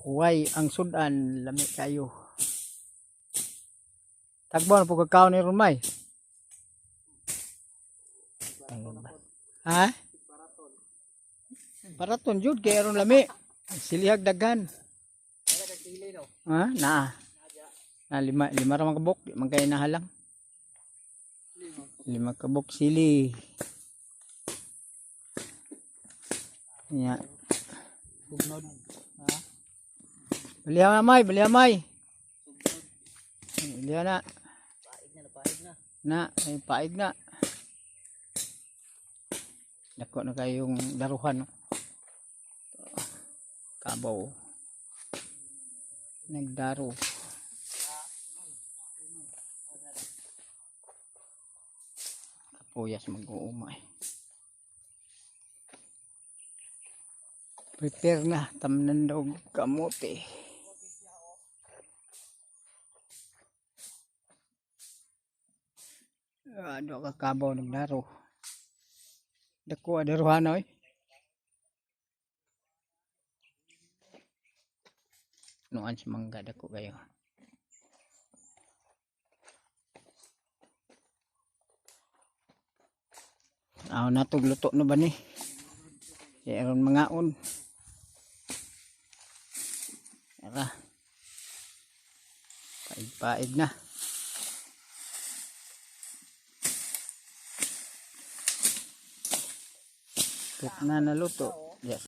Uway ang sudan, lami kayo. Tagbo na po kakao ni Rumay. Ha? Baraton jud kay aron lami. Silihag daghan. Ha? Naa. Na lima lima ra man kabuk, di man kay nahalang. Lima kabuk sili. Ya. Bugnod. Ha? Baliha na may, baliha may. Baliha na. Paig na, napaig na. Na, ay paig na. Dako na kayong daruhan. No? Kabaw. Nagdaro. Kapuyas mag-uumay. Prepare na. Tamnan daw kamote. Ano ka kabaw nagdaro. Dako daruhan oy. Nuan sa mangga dako kayo. Aw natog luto na ba ni? Kaya aron mangaon. Tara. Paig-paig na. Tut na naluto. Yes.